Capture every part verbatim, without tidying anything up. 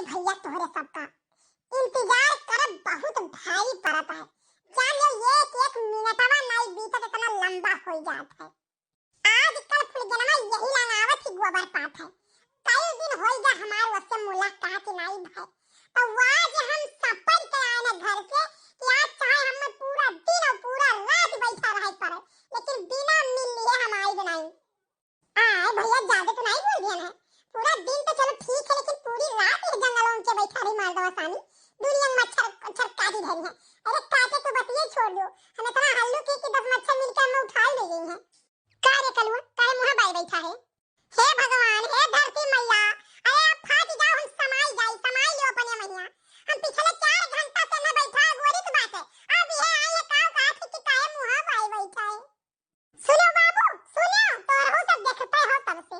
भैया तोहरे सबका इंतजार करब बहुत भारी पड़त है। जान लो एक एक मिनटवा नाई बीतत इतना लंबा हो जात है। आजकल फुलगनवा यही लगावत ही गोबर पात है। कई दिन होई गा हमार उससे मुलाकात नाई भय। तो आज हम सफर के आए ना घर से कि आज चाहे हमें पूरा दिन और पूरा रात बैठा रहे पड़े, लेकिन बिना मिल लिए हम आई बनाई। आए भैया, ज्यादा तो नहीं बोल दिया ना। पूरा दिन तो चलो ठीक है, लेकिन पूरी रात ये जंगलों में के बैठा रही मालदवा सानी। दुनिया में मच्छर, मच्छर काटी धरी है। अरे काटे तो बतिये छोड़ दो, हम इतना हल्लू की कि दस मच्छर मिलकर हमें उठा ले गई हैं। का रे कलुआ, काहे मुंह बाय बैठा है? हे भगवान, हे धरती मैया, अरे आप फाट जाओ, हम समाई जाई, समाई लो अपने मैया। हम पिछले चार घंटा से न बैठा गोरी के बाटे, अब ये आए काव का थी कि काहे मुंह बाय बैठा है। सुनो बाबू, सुनो, तोरहु सब देखते हो तब से।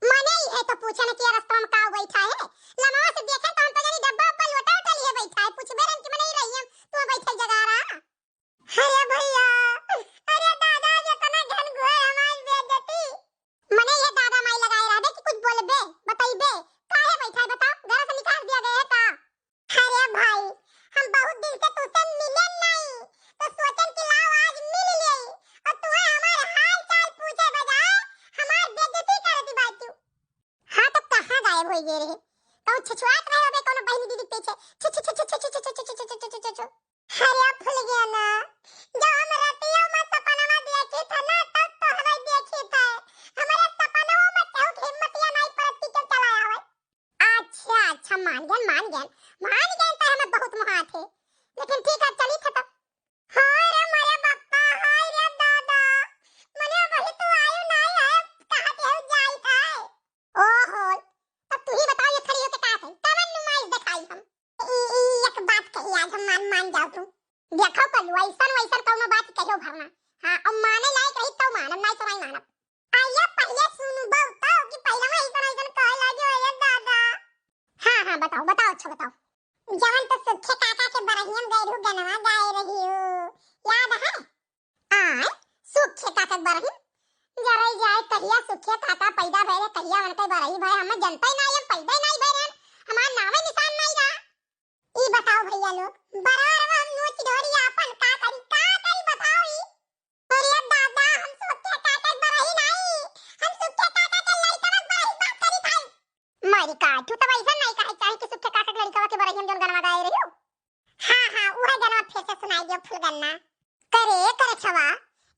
मने इहे तो पूछे न कि ये रस्तवा में का बैठा है? लमवा से देखे तो हम तो जरी डब्बा उब्बा लोटा उठा लिए बैठा है। पूछबे रन कि मने ई रही हम, तू बैठे जगह रहा। अरे भैया, अरे दादा, जितना घन घोर हमारी बेइज्जती। मने ये दादा माई लगाए रहबे कि कुछ बोलबे, बतइबे, काहे बैठा है बताओ? घर से निकाल दिया गया है का? अरे भाई, हम बहुत दिन से तुझसे मिले नहीं, तो सोचन कि लाओ आज मिल ले, और तुम्हें हमार हाल चाल पूछे बजाय हमार बेइज्जती करती बाटू। हाँ, तो कहाँ गायब हो गए रहे? कहूँ छुछुआत रहे होबे, कौनो बहिनी दीदी के पीछे। छु, छु, छु। अरे फुलगेना, जब हम रतियों में सपनवा देखी था ना, तब तो हमें देखी था। हमारे सपनों में केहू के हिम्मतिया नहीं पड़त कि केहू चला आवे। अच्छा, अच्छा, मान गए, मान गए, मान गए तो हमें बहुत मुहात है। लेकिन ठीक है, चली था तब। हाय रे मोरे बप्पा, हाय रे दादा, मने वही तू आयु नहीं है, कहाँ के हो जाई था? ओहो, तब तू ही बताओ, ये खड़ी होके का कही? कवन नुमाइश दिखाई हम? ई, ई एक बात कही, आज हम मान, मान जाओ तू। देखो कलुआ, ऐसन वैसन कौनो बात कहियो भरना। हाँ, अब माने लायक रही तब मानब, नहीं तो नहीं मानब। आइए पहले सुनबो तो कि पहले में ऐसन ऐसन कहे लगे, अरे दादा। हाँ, हाँ, बताओ, बताओ, अच्छा बताओ। जवन तो सुखे काका के बरहियम गैरू गनवा गाए रही हो, याद है? आय, सुखे काका के बरहियम? जरई जाए, कहिया सुखे काका पैदा भए रहे, कहिया उनके बरही भए, हमें जनते नहीं, हम पैदा ही नहीं भए रहन, हमार नामे निशान नहीं रहा। ई बताओ भैया लोग, बरार में हम नोच ढोरी आपन का करी, का करी बताओ ई? अरे दादा, हम सुखे काका के बरही नहीं, हम सुखे काका के लड़का के बरही बात करी भाई। मारी काटू, तब ऐसा नहीं कहे चाहे कि सुखे काका के लड़का के बरही हम जौन गनवा गाए रही हो। हाँ, हाँ, उहे गनवा फिर से सुनाई दियो फुलगन्ना। करे करछवा,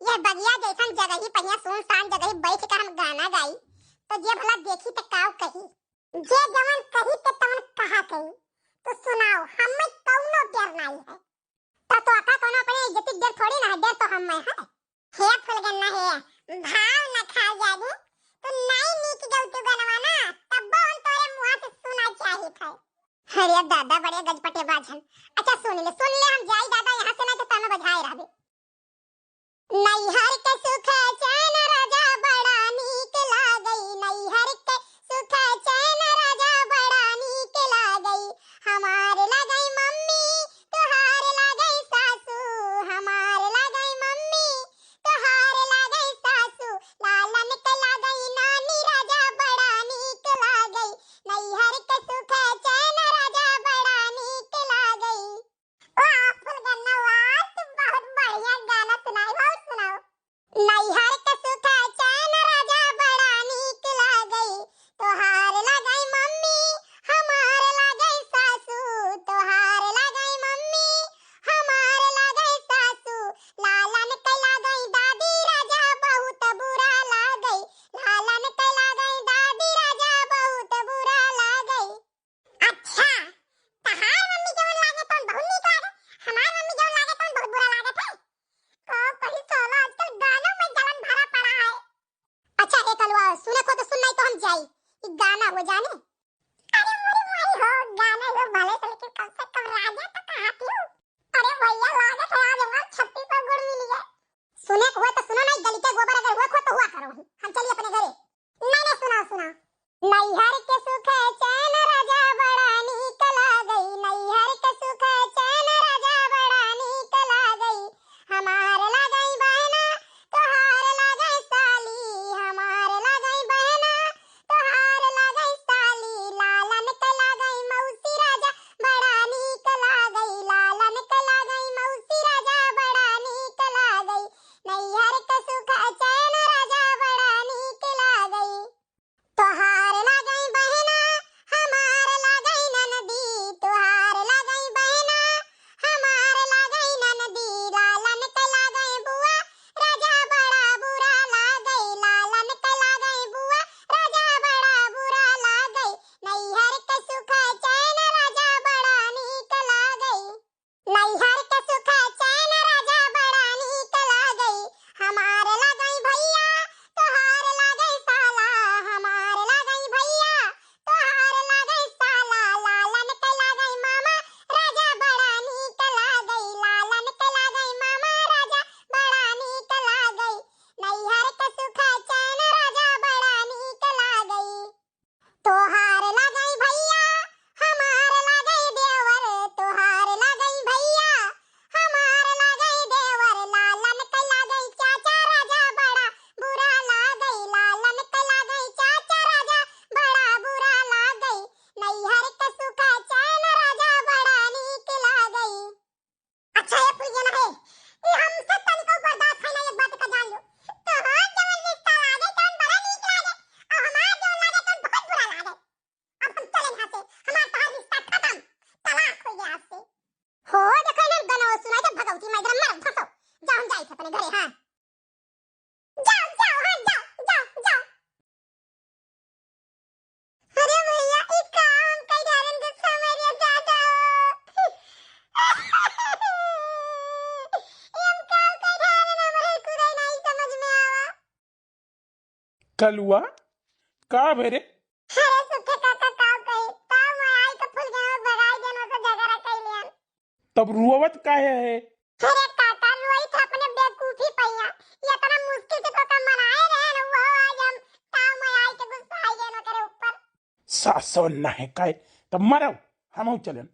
यह बगिया जैसन जगही पहिया सुनसान जगही बैठ के हम गाना गाई, तो जे भला देखी त काव कही? जे जवन कही त तवन कहा कही। तो सुनाओ, हमें कौनो डर नहीं है। तो, तो आका कौनो अपने इज्जत के डर थोड़ी ना है, डर तो हमें है। हे फुलगन्ना हे, भाव न खा जाबू, तू नाई नीक गौतू गनवा ना, तब्बो हम तोरे मुँह से सुना चाहित है। अरे दादा, बड़े गजपटे बाझन। अच्छा सुन ले, सुन ले, हम जाई दादा यहाँ से, ना तो ताना बजाए रहबे। नैहर के सुख चैन राजा बड़ा नीक लागई, नैहर के सुख चैन राजा बड़ा नीक लागई। हमार लागई मम्मी, तोहार लागई सासू, हमार लागई मम्मी, तोहार लागई सासू। लालन के लागई नानी राजा बड़ा नीक लागई, नैहर के सुख चैन राजा बड़ा नीक लागई। वाह फुलगन्ना वाह, तू बहुत बढ़िया गाना सुनाई, और सुनाओ। नैहर के सुख चैन राजा बड़ा नीक लागई, तोहार लागई मम्मी, हमार लागई सासू, तोहार लागई मम्मी, हमार लागई सासू। लालन के लागई दादी राजा बहुत बुरा लागई, लालन के लागई दादी राजा बहुत बुरा लागई। अच्छा, तहार मम्मी जवन लागे तवन बहुत नीक लागे, हमार मम्मी जवन लागे तवन बहुत बुरा लागत है। का कही साला, आजकल गानों में जलन भरा पड़ा है। अच्छा हे कलुआ, सुने को तो सुन, नहीं तो हम जाई। ई गाना हो जाने। अरे मोरी माई हो, गाना हो भले से, लेकिन कम से कम राजा तो कहा पियो। अरे भैया, लागत है आज हमार छत्ती पर गुड़ मिली है। सुने को हो तो सुनो, नहीं गली के गोबर अगर हुआ को तो हुआ करो ही। हम चली अपने घरे। नहीं, नहीं, सुनाओ, सुनाओ। नैहर के सुख चैन राजा बड़ा नीक लागई, नैहर के सुख चैन राजा बड़ा नीक लागई। हमार लागई बहना, तोहार लागई साली, हमार लागई बहना, तोहार लागई साली। लालन के लागई कलुआ, का भे रे? अरे सुखे काका, का कही, ताऊ मयाई के फुलगेनवा भगाई देन, ओसे झगड़ा कइ लियन। तब रुअवत काहे है? अरे काका, रोई तो अपने बेवकूफी पइया, ये इतना मुश्किल से तो का मनाए रहे न, वो आज हम ताऊ मयाई के गुस्सा आई गए ओकरे ऊपर। सासो ना है काहे, तब मरव, हमहू चलन।